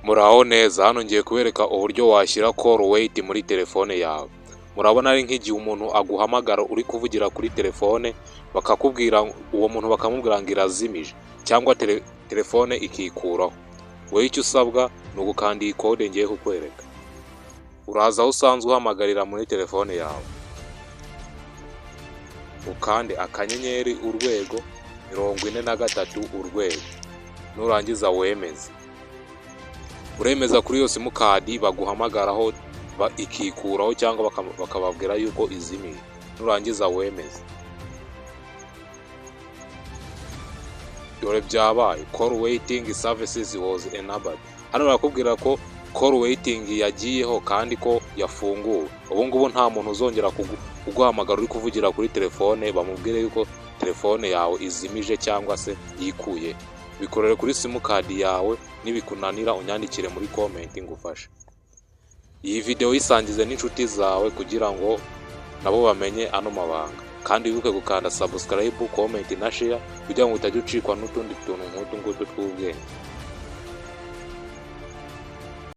Muraho neza, hano ngiye kubereka uburyo washyira call wait muri telefone yawe. Murabona ari nk'igihe umuntu aguhamagara uri kuvugira kuri telefone, bakakubwira, uwo muntu bakamubwira ngo irazimije cyangwa telefone ikikuraho. Wowe icyo usabwa ni ugukanda iyi kode ngiye kukwereka. Uraza aho usanzwe uhamagarira muri telefone yawe, ukande *#43#, nurangiza wemeze. Uremeza kuri iyo simukadi baguhamagaraho ikikuraho cyangwa bakababwira yuko izimiye, nurangiza wemeze. Dore byabaye, call waiting services was enabled. Hano barakubwira ko call waiting yagiyeho kandi ko yafunguwe. Ubu ngubu nta muntu uzongera kuguhamagara uri kuvugira kuri telefone bamubwire yuko telefone yawe izimije cyangwa se yikuye. Bikorere kuri simukadi yawe, nibikunanira unyandikire muri comment ngufashe. Iyi video yisangize n'inshuti zawe kugira ngo nabo bamenye ano mabanga. Kandi wibuke gukanda subscribe, comment na share kugira ngo utajya ucikwa n'utundi tuntu nk'utu ngutu tw'ubwenge.